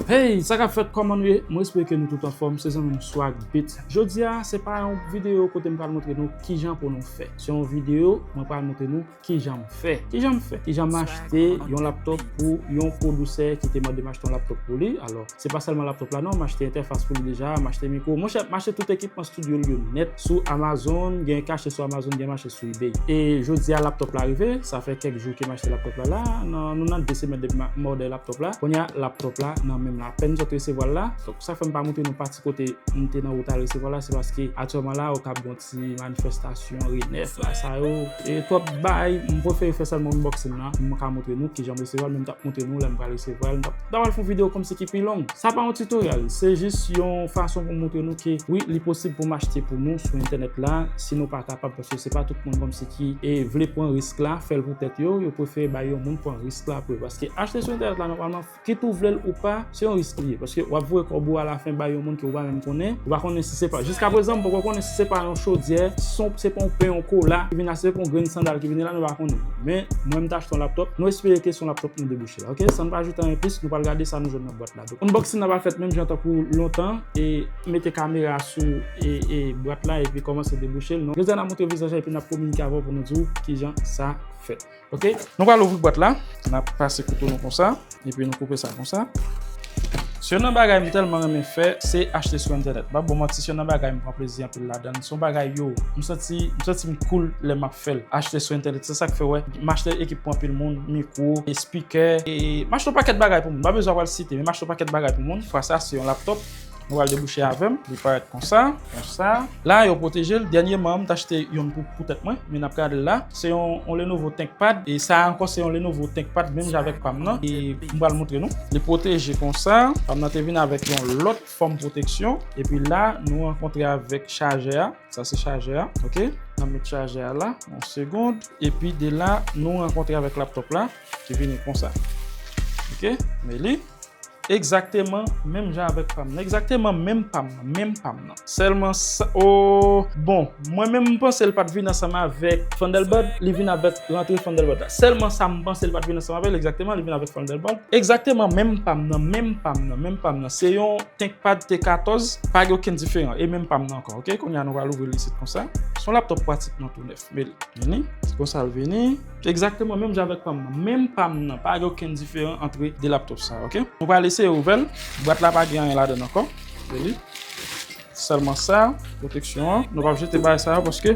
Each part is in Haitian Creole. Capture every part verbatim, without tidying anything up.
Hey, sa k ap fèt, kòman nou ye? Mwen espere ke nou tout anfòm, se zanmi w Swag Beat. Jodi a, se pa yon videyo kote m pral montre nou kijan pou nou fè. Se yon videyo, mwen pral montre nou kijan m fè. Kijan m fè? Kijan m achte yon laptop pou yon pwodiktè ki te mande m achte yon laptop pou li. Alò, se pa sèlman laptop la non, m achte entèfas pou li deja, m achte mikwo. Monchè, m achte tout ekipman studio l yo nèt sou Amazon, gen k achte sou Amazon, gen m achte sou eBay. E jodi a laptop la rive, sa fè kèk jou ke m achte laptop la la, nan, nou nan de semèn depi m a, m òdè laptop la. Kounye a laptop la nan men m la. Apèn m sot resevwa l la. Donk sa fè m pa montre nou pati kote m te nan wout al resevwa l la, se paske aktyèlman la, yo kab gon ti manifestasyon, renèf la, sa yo, e twòp bay, m prefere fè sèlman unboxing la, m ka montre nou kijan m resevwa l, men m t ap montre nou lè m pral resevwa l, m t ap, m t ap al fè yon videyo kòmsi ki pi long. Sa pa yon tutorial, se jis yon fason pou m montre nou ke wi, li posib pou m achte pou nou sou entènèt la, si nou pa kapab, paske se pa tout moun kòmsi ki, e, vle pran risk la, fè l pou tèt yo, yo prefere bay yon moun pran risk la pou yo, paske achte sou entènèt la, nòmalman, kit ou vle l ou pa, se yon risk li ye. Paske w ap voye kòb ou alafen bay yon moun ke ou pa menm konnen. Ou pa konnen si se pa, jiskaprezan, m poko konnen si se pa yon chodyè, si se pa yon pen, yon kola ki vin la, si se pa yon grenn sandal ki vin la, nou pa konnen. Men, mwen, m t achte yon laptop. Nou espere ke se yon laptop nou debouche la, oke? San n pa ajoute anyen plis, nou pral gade sa nou jwenn nan bwat la. Donk, unboxing nan pa fèt menm jan tankou lontan, e mete kamera sou, e, e bwat la, epi kòmanse debouche l, non. Jodi a, n ap montre vizaj la, epi n ap kominike avè w pou nou di w kijan sa fèt. Oke, nou pral ouvri bwat la, n ap pase kouto nou konsa, epi nou koupe sa konsa. Se youn nan bagay m tèlman renmen fè, se achte sou entènèt. M p ap ba w manti, se youn nan bagay m pran plezi anpil ladan l. Se yon bagay, yo, m santi, m santi m cool lè m ap fè l. Achte sou entènèt, se sa k fè, wè, m achte ekip pou anpil moun, mikwo, e spikè, e m achte yon pakèt bagay pou moun. M pa bezwen pral site, men m achte yon pakèt bagay pou moun. Fwa sa, se yon laptop. Nou pral debouche avè m. Li parèt konsa, konsa. La, yo pwoteje l. Dènyèman, m t achte youn pou, pou tèt mwen, men n ap gade l la. Se yon, yon Lenovo ThinkPad. E sa a ankò, se yon Lenovo ThinkPad, menm jan avèk pa m nan. E m pral montre nou. Li pwoteje konsa. Pa m nan te vin avèk yon lòt fòm pwoteksyon. Epi la, nou rankontre avèk chajè a. Sa se chajè a, oke? N ap met chajè a la, yon segonn. Epi de la, nou rankontre avèk laptop la, ki vini konsa. Oke? Men li. Egzakteman menm jan avèk pa m nan. Egzakteman menm pa m nan. Menm pa m nan. Sèlman sa, o, bon, mwen menm m panse l pa t vin ansanm avèk Thunderbird, li vin avèk rantre Thunderbird la. Sèlman sa m panse l pa t vin ansanm avè l, egzakteman, li vin avèk Thunderbird. Egzakteman menm pa m nan, menm pa m nan, menm pa m nan. Se yon ThinkPad T katòz, pa gen okenn diferan. E menm pa m nan ankò, oke? Kounye a nou pral ouvri l isit konsa. Se yon laptop pratikman tou nèf. Men li vini, se konsa l vini. Egzakteman menm jan avèk pa m nan. Menm pa m nan, pa gen okenn diferan ant de laptop sa, oke? Nou pral eseye ouvè l. Bwat la pa gen anyen ladan l ankò. Men li. Sèlman sa, pwoteksyon an. Nou p ap jete bagay sa yo paske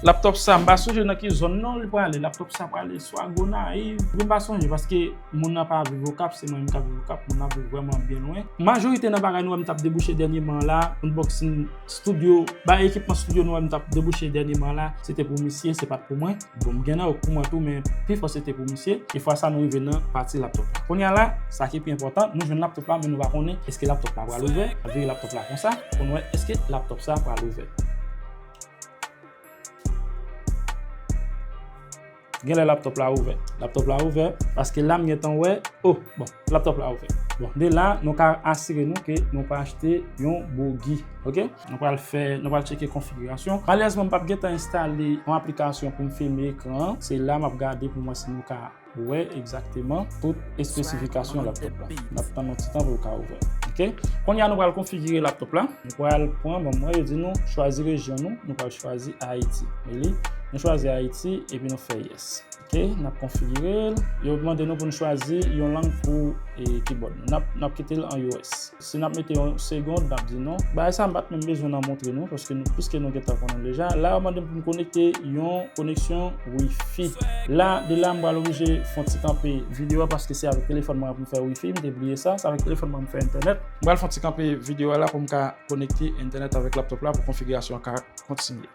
laptop sa, m pa sonje nan ki zòn non li prale. Laptop sa prale swa Gonayiv. Mwen pa sonje paske moun nan pa viv Okap, se mwen menm k ap viv Okap. Moun nan viv vrèman byen lwen. Majorite nan bagay nou wè m t ap debouche dènyèman la, unboxing studio, bay ekipman studio nou wè m t ap debouche dènyèman la, se te pou misye, se pa t pou mwen. Bon, m gen nan yo k pou mwen tou, men pifò se te pou misye. E fwa sa nou rive nan pati laptop la. Kounye a la, sa ki pi enpòtan, nou jwenn laptop la, men nou pa konnen èske laptop la pral ouvè. N ap vire laptop la konsa, pou n wè èske laptop sa pral ouvè. Genlè laptop la ouvè. Laptop la ouvè, paske la m gentan wè, oh, bon, laptop la ouvè. Bon, de la, nou ka asire nou ke nou pa achte yon bougi, oke? Nou pral fè, nou pral tcheke konfigirasyon. Malerezman, m p ap gentan enstale yon aplikasyon pou m filme ekran an. Se la m ap gade pou m wè si nou ka wè egzakteman tout espesifikasyon laptop la. N ap tann yon ti tan pou l ka ouvè. Oke? Kounye a, nou pral konfigire laptop la. Nou pral pran, bon, mwen, yo di nou chwazi rejyon nou, nou pral chwazi Ayiti. Men li, nou chwazi Ayiti, epi nou fè yes. Oke, n ap konfigire l. Yo mande nou pou n chwazi yon lang pou, e, keyboard. N ap, n ap kite l an U S. Si n ap mete yon segonn, n ap di non. Bagay sa, m pa t menm bezwen nan montre nou, paske nou, piske nou gentan konnen l deja. La, yo mande m pou m konekte yon koneksyon Wi-Fi. La, de la, m pral oblije fè yon ti kanpe videyo a, paske se avèk telefòn mwen pou m fè Wi-Fi. M te bliye sa. Se avèk telefòn mwen m fè entènèt. M pral fè yon ti kanpe videyo a la pou m ka konekte entènèt avèk laptop la pou konfigirasyon an ka kontinye.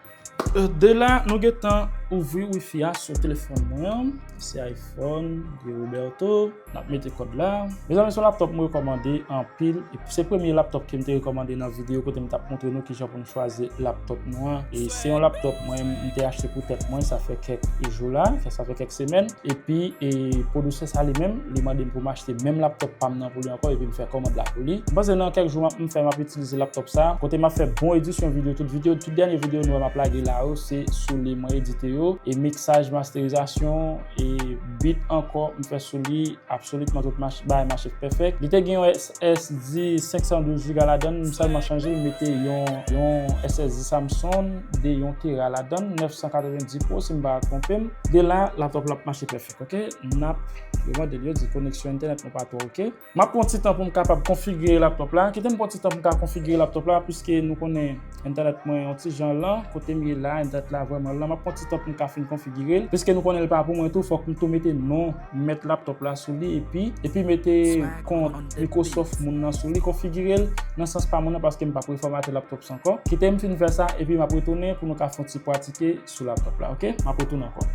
Euh, de la, nou gentan ouvri Wi-Fi a sou telefòn mwen an. Se iPhone de Roberto. N ap mete kòd la. Mezanmi, se yon laptop m rekòmande anpil. E se premye laptop ke m te rekòmande nan videyo kote m t ap montre nou kijan pou n chwazi laptop nou an. E se yon laptop mwen, m te achte pou tèt mwen, sa fè kèk jou la, sa fè kèk semèn. Epi, e, pwodiktè sa li menm, li mande m pou m achte menm laptop pa m nan pou li ankò, epi m fè kòmand la pou li. M panse nan kèk jou, m ap, m fè, m ap itilize laptop sa, kote m ap fè bon edisyon videyo, tout videyo, tout dènye videyo nou wè m ap lage la yo, se sou li mwen edite yo. yo, e miksaj, masterizasyon, e beat ankò, m fè sou li absolitman tout mach-, bagay mache pèfèk. Li te gen yon S S D senk san douz jiga ladan l, m sèlman chanje l, m mete yon, yon S S D Samsung de yon tera ladan l, nèf san katrevenndis Pro, si m pa twonpe m. De la, laptop la ap mache pèfèk, oke? N ap, yo mande l, yo di koneksyon entènèt mwen pa twò oke. M ap pran ti tan pou m kapab konfigire laptop la. Kite m pran ti tan pou m ka konfigire laptop la, piske nou konnen entènèt mwen yon ti jan lan, kote m ye la, entènèt la vrèman lan. M ap pran ti tan pou m ka fin konfigire l, piske nou konnen l pa pou mwen tou, fòk m tou mete non mèt laptop la sou li, epi, epi mete kont Microsoft moun nan sou li, konfigire l nan sans pa moun nan, paske m p ap refòmate laptop sa ankò. Kite m fin fè sa, epi m ap retounen pou nou ka fè yon ti pratike sou laptop la, oke? M ap retounen ankò.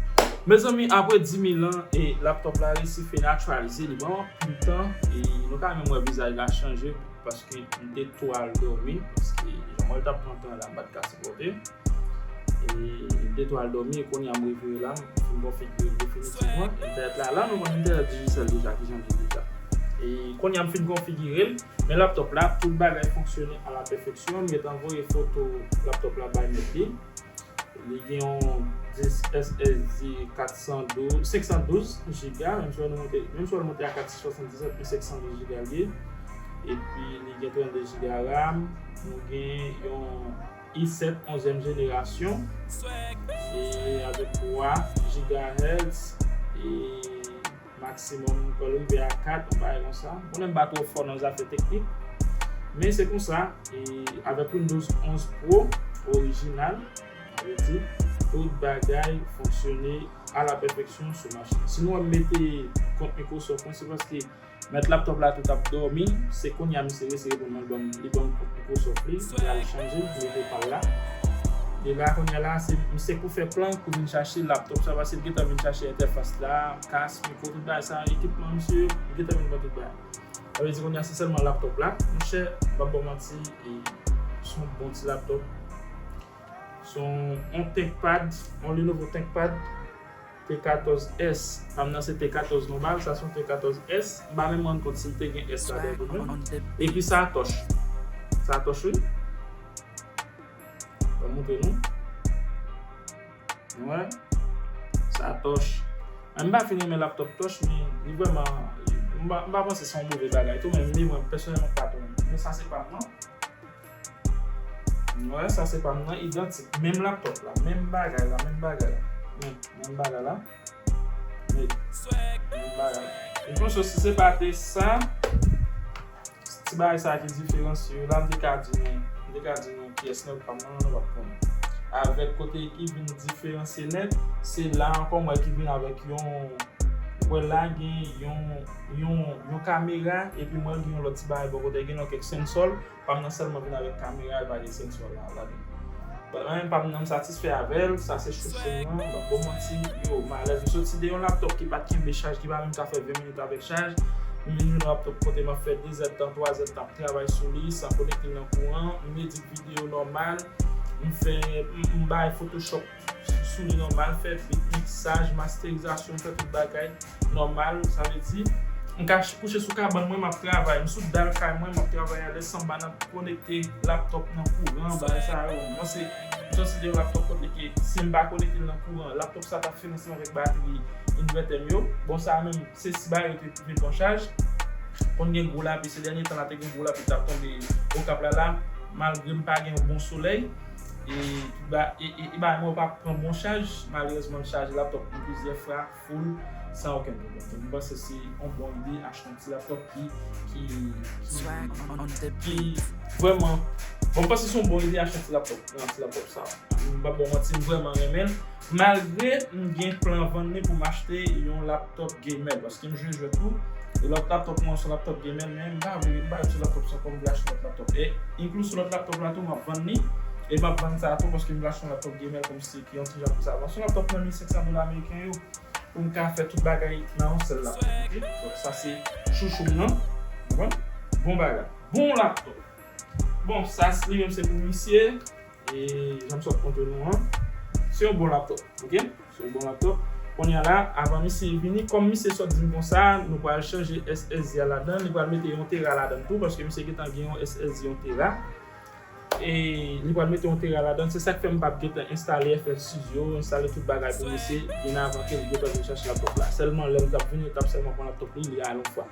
Mezanmi, apre dis mil an, e laptop la resi fin aktyalize, li pran anpil tan, e nou ka menm wè vizaj la chanje, paske m te tou al dòmi, paske jan mwen t ap pran tan la, m pa t ka sipòte. E m te tou al dòmi, e kounye a m reveye la, m fin konfigire l definitivman. Entènèt la, la nou konn entènèt Digicel deja, kijan l ye deja. E kounye a m fin konfigire l, men laptop la, tout bagay fonksyone a la pèfeksyon. M gentan voye foto laptop la bay mèt li. Li gen yon disk S S D kat san douz, senk san douz jiga, menm si w monte, menm si w monte a kat san swasanndisèt, men senk san douz jiga l ye. Epi li gen trannde jiga RAM. Nou gen yon i sèt onzyèm jenerasyon. E avèk twa gigahertz. E maksimòm, pou l rive a kat, yon bagay konsa. Konnen m pa twò fò nan zafè teknik. Men se konsa, e avèk Windows onz Pro orijinal, sa vle di, tout bagay fonksyone a la pèfeksyon sou machin. Si nou wè m mete kont Microsoft mwen, se paske mèt laptop la tou t ap dòmi, se kounye a misye resi reponn mwen, li ban m, li ban m kont Microsoft li, li al chanje, li mete pa l la. E la, kounye a la, se, misye kou fè plan, kou vin chache laptop sa, paske l gentan vin chache entèfas la, kas, mikwo, tout bagay sa, ekipman misye, li gentan vin pran tout bagay. Sa vle di kounye a se sèlman laptop la. Monchè, m p ap ba w manti, e se yon bon ti laptop. Se yon, yon ThinkPad, yon Lenovo ThinkPad T katòz S. Pa m nan se T katòz nòmal, sa se yon T katòz S. M pa menm rann kont si l te gen S ladan tou menm. Epi sa tòch. Sa tòch wi. Ban m montre nou. Wè. Sa tòch. Mwen m pa fin renmen laptop tòch, men li vrèman, m pa, m pa panse se yon move bagay tou, men, men mwen pèsonèlman m pa twò renmen. Men sa se pa m nan. Wè, sa se pa m nan, idantik. Menm laptop la, menm bagay la, menm bagay la. Men, menm bagay la. Men, menm bagay la. Ou panse si se pa te sa, ti bagay sa ki diferansye yo la, m te ka di nou, m te ka di nou kiyès nèg pa m nan, nou p ap konnen. Avèk kote ki vin diferansye nèt, se la ankò m wè ki vin avèk yon, ou wè la gen yon, yon, yon kamera, epi m wè gen yon lòt ti bagay bò kote, gen yon kèk sensò, pa m nan sèlman vin avèk kamera, li pa gen sensò la, ladan. But mwen menm pa m nan m satisfè avè l, sa se chouchou m nan, m p ap ba w manti, yo, m alèz. M soti de yon laptop ki pa t kenbe chaj, ki pa menm ka fè ven minit avèk chaj. M vin jwenn yon laptop kote m ap fè de zèdtan, twa zèdtan, m ap travay sou li, san konekte l nan kouran, m edit videyo nòmal, m fè, m, m bay Photoshop sou li nòmal, fè beat, miksaj, masterizasyon, m fè tout bagay nòmal, sa vle di, m ka ch-, kouche sou kabann mwen, m ap travay, m sou dal kay mwen, m ap travay alèz san m pa nan konekte laptop nan kouran, bagay sa yo. Mwen se, m soti de yon laptop kote ke si m pa konekte l nan kouran, laptop sa t ap fini ansanm avèk batri invètè m yo. Bon, sa menm, se si bagay yo te vin pran chaj. Konn gen gwo lapli, se dènye tan la te gen gwo lapli t ap tonbe Okap la la, malgre m pa gen yon bon solèy, e tout ba-, e, e, e bagay mwen yo pa pran bon chaj, malerezman m chaje laptop mwen plizyè fwa, full, san okenn pwoblèm. Donk, m panse se yon bon ide achte yon ti laptop ki, ki, ki, ki vrèman, bon, m panse se yon bon ide achte yon ti laptop, yon ti laptop sa. M p ap ba w manti, m vrèman renmen l. Malgre m gen plan vann li pou m achte yon laptop gamer, paske m jwe jwèt tou. E lòt laptop mwen se yon laptop gamer, men m pa vle, m pa vle sou laptop sa ankò, m vle achte lòt laptop. E inclus sou lòt laptop la tou, m ap vann li. E m ap vann sa a tou, paske m vle achte yon laptop gamer kòmsi ki yon ti jan pou sa. Paske yon laptop nan mil senk san dola ameriken yo, pou m ka fè tout bagay nan yon sèl laptop, oke? Donk, sa se chouchou m nan. Konprann? Bon bagay. Bon laptop. Bon, sa, li menm se pou misye. E jan m sot montre nou an. Se yon bon laptop, oke? Se yon bon laptop. Kounye a la, avan misye vini, kòm misye sot di m konsa, nou pral chanje S S D a ladan, li pral mete yon tera ladan tou, paske misye gentan gen yon S S D yon tera. e li pral mete yon tera ladan. Se sa k fè m p ap gentan enstale F L Studio, enstale tout bagay pou misye byen avan ke li gentan vin chache laptop la. Sèlman lè l t ap vini, li t ap sèlman pran laptop li, li ale yon fwa.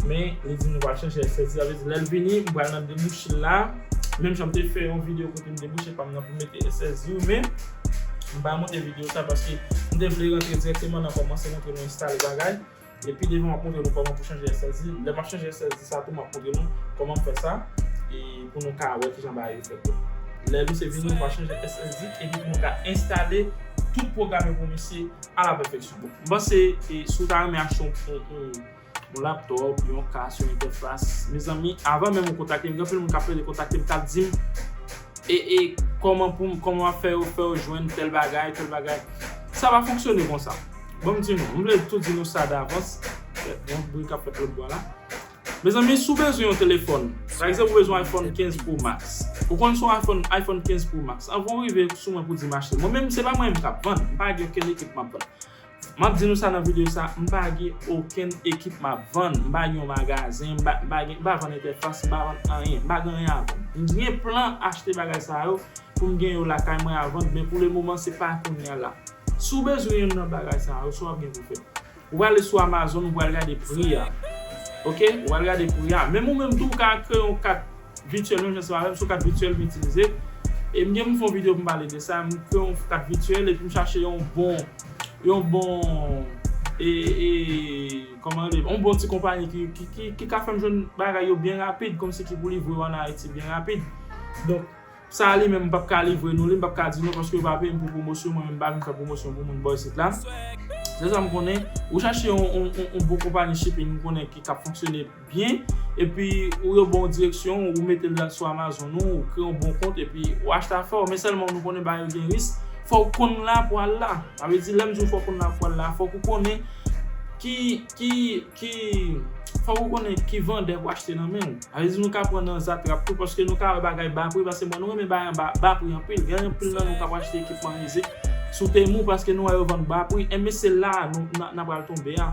Men li di nou pral chanje S S D, sa vle di lè l vini, m pral nan debouch la. Menm jan m te fè yon videyo kote m debouche pa m nan pou m mete S S D, men m pa monte videyo sa paske m te vle rantre dirèkteman nan kòmanse montre nou enstale bagay. Epi devan m ap montre nou kòman pou chanje S S D. Lè m ap chanje S S D sa tou, m ap montre nou kòman m fè sa e pou nou ka wè kijan bagay yo fèt. Lè misye vini, nou pral chanje S S D epi pou nou ka enstale tout pwogram yo pou misye a la pèfeksyon. Bon, m panse e, si w ta renmen achte yon, yon, yon, yon laptop, yon kas, yon entèfas, mezanmi, avan menm ou kontakte m, gen anpil moun k ap rele kontakte m, k ap di m e, e kòman pou m, kòman w ap fè yo, fè yo jwenn tèl bagay, tèl bagay. Sa pa fonksyone konsa. Bon, m di nou, m vle tou di nou sa davans. Yon bri k ap fèt lòt bò la. Mezanmi, si w bezwen yon telefòn, pa egzanp, ou bezwen iPhone kenz Pro Max. Ou konn se yon iPhone, iPhone kenz Pro Max. Anvan w rive sou mwen pou di m achte. Mwen menm, se pa mwen menm k ap vann. M pa gen okenn ekip m ap vann. M ap di nou sa nan videyo sa, m pa gen okenn ekip m ap vann, m pa gen yon magazen, m pa, m pa gen, m pa vann entèfas, m pa vann anyen, m pa gen anyen a vann. M gen plan achte bagay sa yo pou m gen yo lakay mwen a vann, men pou le moman se pa kounye a la. Si w bezwen youn nan bagay sa yo, sa w ap gen pou fè? Ou prale sou Amazon, ou pral gade pri a. Oke? Ou pral gade pri a. Menm ou menm tou, ou ka kreye yon kat vityèl, menm jan se pa menm, se yon kat vityèl m itilize. E m gen pou m fè yon videyo pou m pale de sa. M kreye yon kat vityèl epi m chache yon bon, yon bon, e, e, kòman rele, yon bon ti konpayi ki, ki, ki, ki ka fè m jwenn bagay yo byen rapid, kòmsi ki pou livre yo ann Ayiti byen rapid. Donk, sa a li menm, m p ap ka livre nou li, m p ap ka di nou, paske yo pa peye m pou pwomosyon, mwen menm m pa vin fè pwomosyon pou moun bò isit la. Se sa m konnen, ou chache yon, yon, yon, yon bon konpayi shipping, m konnen ki k ap fonksyone byen, epi ou yo ba w direksyon, ou mete l sou Amazon ou, ou kreye yon bon kont, epi ou achte afè w, men sèlman nou konnen bagay yo gen risk, fò w konn la pou al la. Sa vle di, lè m di w fò w konn la pou al la, fòk ou konnen ki, ki, ki, fòk ou konnen ki vandè pou achte nan men l. Sa vle di nou ka pran nan zatrap tou, paske nou ka wè bagay ba pri, paske mwen nou renmen bagay ba, ba pri anpil. Gen anpil nan nou k ap achte ekipman mizik sou Temu, paske nou wè yo vann ba pri. Enben se la a nou, n a, n a pral tonbe a.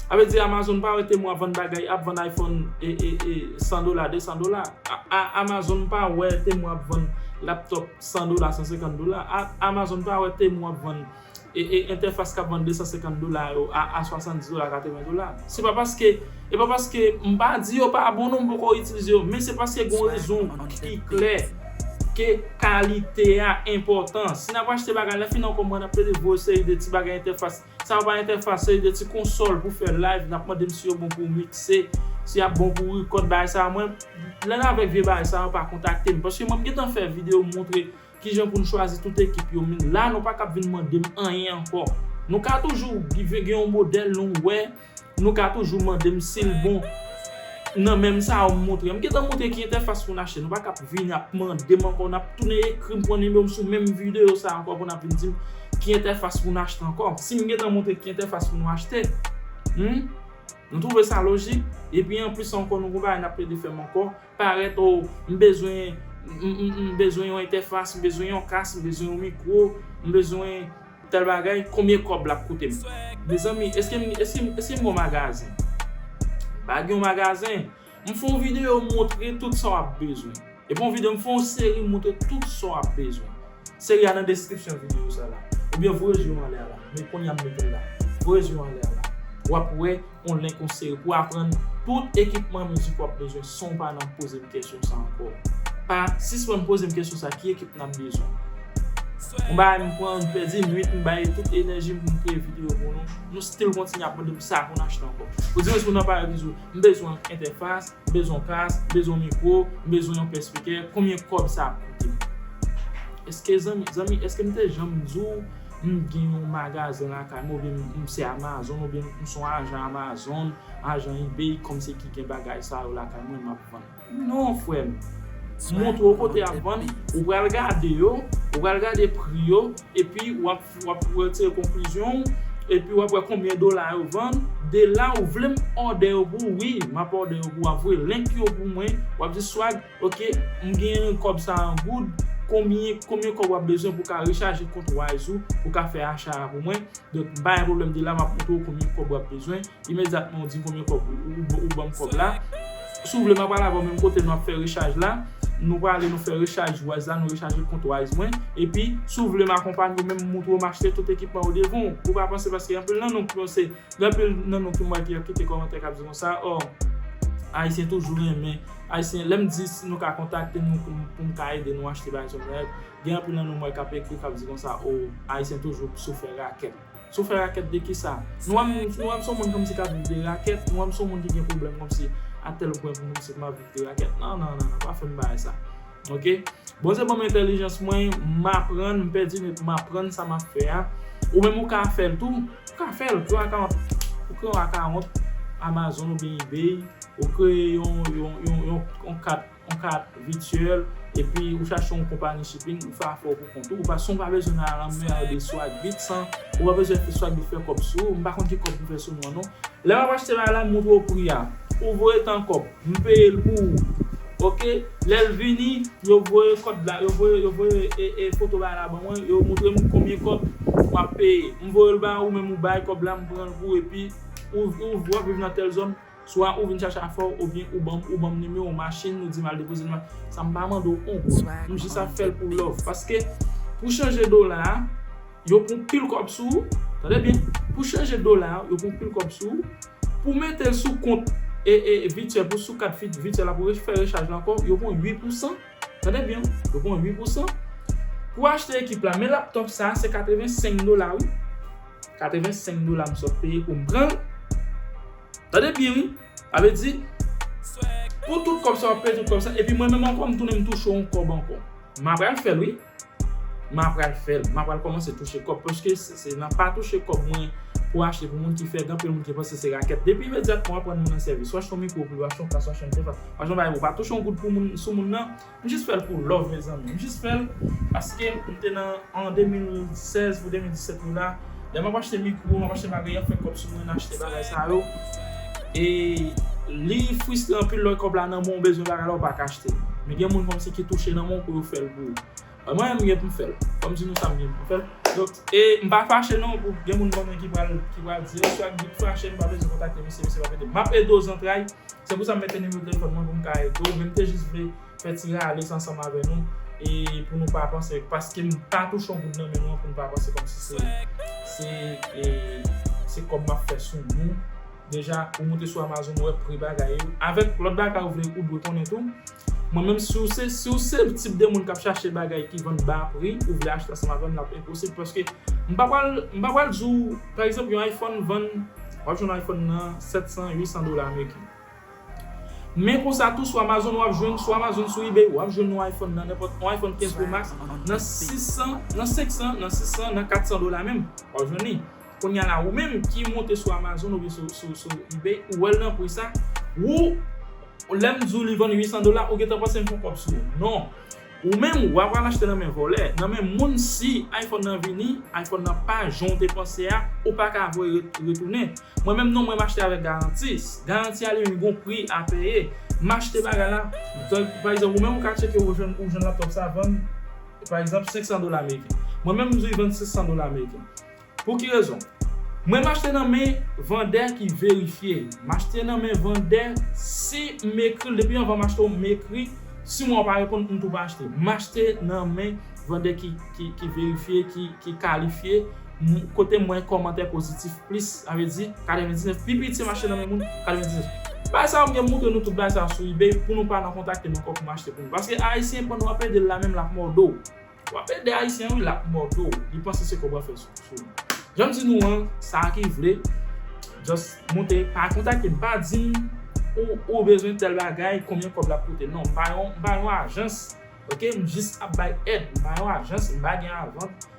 Sa vle di Amazon pa wè Temu ap vann bagay, ap vann iPhone e, e, e san dola, de san dola. A, a, Amazon pa wè Temu ap vann laptop san dola, san senkant dola. A, Amazon pa wè Temu ap vann e, e entèfas k ap vann de san senkant dola yo a, a swasanndis dola, katreven dola. Se pa paske, e pa paske m pa di yo pa bon non, m poko itilize yo, men se paske gon rezon ki klè ke kalite a enpòtan. Si n ap achte bagay, lè fini ankò mwen ap plede voye seri de ti bagay entèfas. Sa yo pa entèfas, seri de ti konsòl pou fè live, n ap mande m si yo bon pou mikse, si y ap bon pou rekòd bagay sa. Mwen, lè n avèk vye bagay sa yo pa kontakte m, paske mwen m gentan fè videyo montre kijan pou n chwazi tout ekip yo, men la nou pa ka ap vin mande m anyen ankò. Nou ka toujou gen yon modèl nou wè, nou ka toujou mande m si l bon nan menm sa yo m montre. M gentan montre ki entèfas pou n achte. Nou pa ka ap vin ap mande m ankò, n ap tounen ekri m, pran nimewo m sou menm videyo sa ankò pou n ap vin di m ki entèfas pou n achte ankò. Si m gentan montre ki entèfas pou nou achte, hmm? Nou twouve sa lojik? Epi anplis ankò nou gon bagay n ap plede fè m ankò. Parèt, o, m bezwen, m, m, m bezwen yon entèfas, m bezwen yon kas, m bezwen yon mikwo, m bezwen tèl bagay, konbyen kòb l ap koute m? Mezanmi, èske m, èske m, èske m gon magazen? M pa gen yon magazen. M fè yon videyo montre tout sa w ap bezwen. Epi yon videyo, m fè yon seri montre tout sa w ap bezwen. Seri a nan deskripsyon videyo sa la. Oubyen voye je w anlè a la. Men kounye a m mete l la. Voye je w anlè a la. W ap wè yon link, yon seri pou aprann tout ekipman mizik w ap bezwen san w pa nan poze m kesyon sa ankò. Pa sispann poze m kesyon sa, ki ekip n ap bezwen? Yon bagay m pran, m pèdi nwit, m bay tout enèji m pou m kreye videyo pou nou. Nou still kontinye ap mande m sa pou n achte ankò. Pou di mwen si w nan pare ki di w, m bezwen entèfas, m bezwen yon kas, m bezwen yon mikwo, m bezwen yon pè spikè, konbyen kòb sa ap koute m? Èske zanmi, zanmi, èske m te janm di w m gen yon magazen lakay mwen, oubyen m, m se Amazon, oubyen m se yon ajan Amazon, ajan eBay, kòmsi ki gen bagay sa yo lakay mwen, m ap vann? Non, frè m. M montre w kote y ap vann, ou pral gade yo, ou pral gade pri yo, epi w ap, w ap retire konklizyon w, epi w ap wè konbyen dola yo vann. De la, ou vle m òdè yo pou w, wi, m ap òdè yo pou w, w ap voye link yo pou mwen, w ap di, Swag, oke, m gen kòb sa an goud, konbyen, konbyen kòb w ap bezwen pou w ka rechaje kont Wise ou, pou w ka fè acha a pou mwen? Donk, m pa gen pwoblèm, de la, m ap montre w konbyen kòb w ap bezwen. Imedyatman, ou di m konbyen kòb ou, ou, ou ban m kòb la. Si w vle, m ap pale avè w menm kote nou ap fè rechaj la. Nou prale, nou fè rechaj Wise la, nou rechaje kont Wise mwen. Epi, si w vle m akonpanye w, menm moutre w m achte tout ekipman yo devan w. Ou pa panse, paske anpil nan nou ki panse, gen anpil nan nou ki m wè ki ap kite kòmantè k ap di konsa, oh, Ayisyen toujou renmen. Ayisyen, lè m di si nou ka kontakte nou pou, pou m ka ede nou achte bagay sou internet, gen anpil nan nou m wè k ap ekri k ap di konsa, oh, Ayisyen toujou sou fè rakèt. Sou fè rakèt de kisa? Nou wè m, nou wè m se yon moun kòmsi k ap viv de rakèt, nou wè m se yon moun ki gen pwoblèm kòmsi a tèl pwen pou m di m ap viv de rakèt. Non, non, non, non, pa fè m bagay sa. Oke? Bondye ban m entèlijans mwen, m aprann, m pèdi, men m aprann sa m ap fè a. Ou menm ou ka fè l tou, ou ka fè l, kreye yon akawont, ou kreye yon akawont Amazon oubyen eBay, ou kreye yon, yon, yon, yon, yon kat, yon kat vityèl, epi ou chache yon konpayi shipping, ou fè afè w pou kont ou. Ou pa, si w pa bezwen nan lanmè de Swagbeat, san, ou pa bezwen fè Swagbeat fè kòb sou ou, m pa konn ki kòb pou fè sou nou an non. Lè m ap achte bagay la, m montre w pri a. Ou voye tan kòb, m peye l pou ou. Oke? Lè l vini, yo voye kòd la, yo voye, yo voye e, e foto bagay la ban mwen, yo montre m konbyen kòb w ap peye. M voye l ba ou, menm ou bay kòb la, m pran l pou ou, epi ou, ou, w ap viv nan tèl zòn, swa ou vin chache afè w, oubyen ou ban m, ou ban m nimewo machin, ou di m al depoze l nan, sa m pa mande w on goud. M jis ap fè l pou love. Paske pou chanje dola a, yo pran pil kòb sou ou. Tande byen. Pou chanje dola a, yo pran pil kòb sou ou. Pou mete l sou kont e, e, vityèl, pou sou kat vityèl la, pou fè rechaj la ankò, yo pran uit pousan. Tande byen, yo pran uit pousan. Pou achte ekip la, men laptòp sa, se katrevensenk dola, wi. Katrevensenk dola m sot peye pou m pran l. Tande byen, wi. Sa vle di, pou tout kòb sa, w ap peye tout kòb sa, epi mwen menm ankò, m tounen m touche yon kòb ankò. M apral fè l, wi. M apral fè l. M apral kòmanse touche kòb, paske se, se nan pa touche kòb mwen pou achte pou moun ki fè, gen anpil moun ki panse se rakèt. Depi imedyatman w aprann moun nan sèvis, w achte yon mikwo pou li, w achte yon kas, w achte yon entèfas, w achte yon bagay, ou pa touche yon goud pou moun, sou moun nan, m jis fè l pou love, mezanmi. M jis fè l paske m te nan, an de mil sèz pou de mil disèt nou la, lè m ap achte mikwo, m ap achte bagay, y ap fè kòb sou mwen, achte bagay sa yo. E li fristre anpil lè kòb la nan men w, ou bezwen bagay la, ou pa ka achte. Men gen moun kòmsi ki touche nan men w pou yo fè l pou ou. Mwen menm, m gen pou m fè l. Fò m di nou sa, m gen pou m fè l. Donk, e m pa fache non, pou gen moun konnen ki pral, ki pral di, "Yo, Swagbeat fache, m pa bezwen kontakte misye, misye p ap ede m." M ap ede w zantray. Se pou sa m mete nimewo telefòn mwen pou m ka ede w. Men m te jis vle fè ti rale sa ansanm avè nou. E pou nou pa panse, paske m pa touche yon goud nan men nou an, pou nou pa panse kòmsi se, se, e, se kòb m ap fè sou nou. Deja, ou moute sou Amazon, ou wè pri bagay yo. Avèk lòt bagay ou vle, ou dwe konnen tou. Mwen menm, si w se, si w se tip de moun k ap chache bagay ki vann ba pri, ou vle achte ansanm avè m, l ap enposib, paske m pa pral, m pa pral di w, pa egzanp, yon iPhone vann, w ap jwenn yon iPhone nan sèt san, uit san dola ameriken. Men konsa tou, sou Amazon, w ap jwenn, sou Amazon, sou eBay, w ap jwenn yon iPhone nan nenpòt, yon iPhone kenz Pro Max, nan sis san, nan senk san, nan sis san, nan kat san dola menm, w ap jwenn li. Kounye a la, ou menm ki monte sou Amazon oubyen sou, sou, sou eBay, ou wè l nan pri sa, ou, lè m di w li vann uit san dola, ou gentan panse m fè yon kòb sou ou. Non. Ou menm, w ap al achte nan men vòlè, nan men moun, si iPhone nan vini, iPhone nan pa jan w te panse a, ou pa ka voye ret-, retounen. Mwen menm non, mwen m achte avèk garanti. Garanti a li menm gon pri a peye. M achte bagay la, donk, pa egzanp, ou menm ou ka tcheke ou jwenn, ou jwenn laptòp sa vann, pa egzanp, senk san dola ameriken. Mwen menm m di w li vann sis san dola ameriken. Pou ki rezon? Mwen m achte nan men vandè ki verifye. M achte nan men vandè, si m ekri l, depi anvan m achte w, m ekri, si mwen w pa reponn, m tou pa achte. M achte nan men vandè ki, ki, ki verifye, ki, ki kalifye, m, kote m wè kòmantè pozitif plis, sa vle di katrevendiznèf, pi piti m achte nan men moun, katrevendiznèf. Bagay sa yo m gen moutre nou tout bagay sa yo sou eBay pou nou pa nan kontakte m ankò pou m achte pou nou. Paske Ayisyen pandan w ap ede l la menm l ap mòde w. W ap ede Ayisyen wi, l ap mòde w. Li panse se kòb w ap fè sou, sou li. Jan m di nou an, sa ki vle, just monte, pa kontakte m, pa di m ou, ou bezwen tèl bagay, konbyen kòb l ap koute. Non, m pa yon, m pa yon ajans, oke? M jis ap bay èd, m pa yon ajans, m pa gen lavant.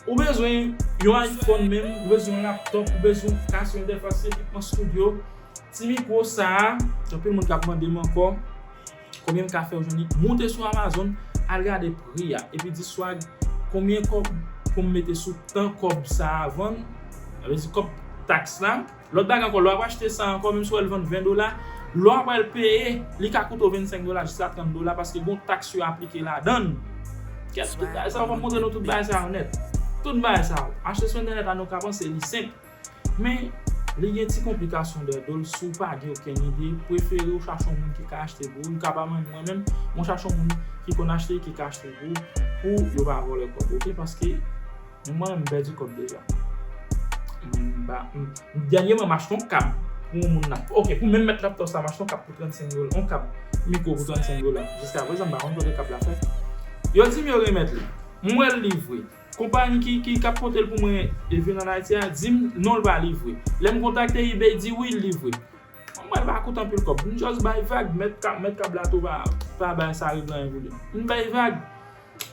Ou bezwen yon iPhone menm, ou bezwen yon laptop, ou bezwen yon kas, yon entèfas, ekipman studio, ti mikwo sa a, anpil moun k ap mande m ankò. Konbyen m ka fè w jwenn li? Moute sou Amazon, al gade pri a, epi di Swag, konbyen kòb pou m mete sou tan kòb sa a vann? Sa vle di kòb taks la. Lòt bagay ankò, lè w ap achte sa ankò, menm si w wè l vann ven dola, lè w ap al peye, li ka koute w vennsenk dola jiska trant dola, paske gon taks yo aplike ladan l. Kèt tout bagay sa yo, fò m montre nou tout bagay sa yo nèt. Tout bagay sa yo. Achte sou entènèt la, nou ka panse li senp. Men, Li gen ti konplikasyon dèyè do l, si w pa gen okenn ide, prefere w chache yon moun ki ka achte pou ou. Li ka pa menm mwen menm, mwen chache yon moun ki konn achte, ki ka achte pou ou, pou yo pa vòlè kòb, oke? Paske mwen, m pèdi kòb deja. M ba, m, dènyèman, m achte yon kab pou yon moun nan. Oke, pou menm mèt laptop sa, m achte yon kab pou trannsenk dola. Yon kab mikwo pou trannsenk dola. Jiska prezan, m pa konn kote kab la fèt. Yo di m yo remèt li. M wè l livre. Konpayi ki, ki, k ap pote l pou mwen e vin ann Ayiti a di m non, l pa livre. Lè m kontakte eBay, di wi, l livre. Mwen, l pa koute anpil kòb. M just bay vag, mèt kab, mèt kab la tou pa, pa bay sa regle anyen pou li. M bay vag.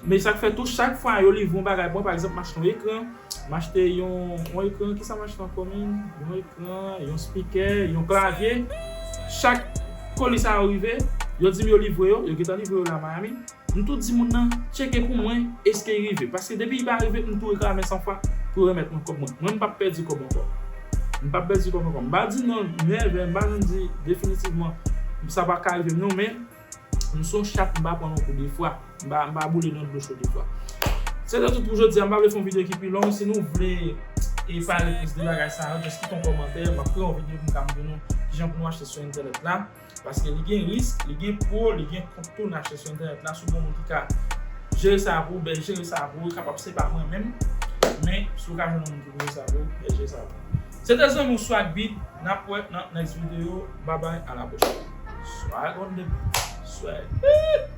Men sa k fè tou, chak fwa yo livre yon bagay pou mwen, pa egzanp, m achte yon ekran, m achte yon, yon ekran, kisa m achte ankò menm? Yon ekran, yon spikè, yon klavye. Chak koli sa yo rive, yo di m yo livre yo, yo gentan livre yo la Miami. M tou di moun nan, tcheke pou mwen, èske l rive. Paske depi l pa rive, m tou reklame san fwa pou yo remèt mwen kòb mwen. Mwen, m p ap pèdi kòb ankò. M p ap pèdi kòb ankò. M pa di non, nèvè, m pa janm di definitivman, sa pa ka rive m non, men m se yon chat, m pa pran yon kou de fwa. M pa, m pa boule nan dlo cho de fwa. Se te tout pou jodi a, m pa vle fè yon videyo ki pi long. Si nou vle e pale plis de bagay sa yo, just kite yon kòmantè, m ap kreye yon videyo pou m ka montre nou kijan pou nou achte sou entènèt la. Paske li gen risk, li gen pro, li gen kont tou n achte sou entènèt la. Si w gen yon moun ki ka jere sa pou ou, ben jere sa pou ou. Li kapab se pa mwen menm, men si w ka jwenn yon moun ki pou jere sa pou ou, ben jere sa pou ou. Se te zanmi w Swag Beat, n ap wè nan next video. Bye bye, à la prochaine. Swag on the beat. Swag.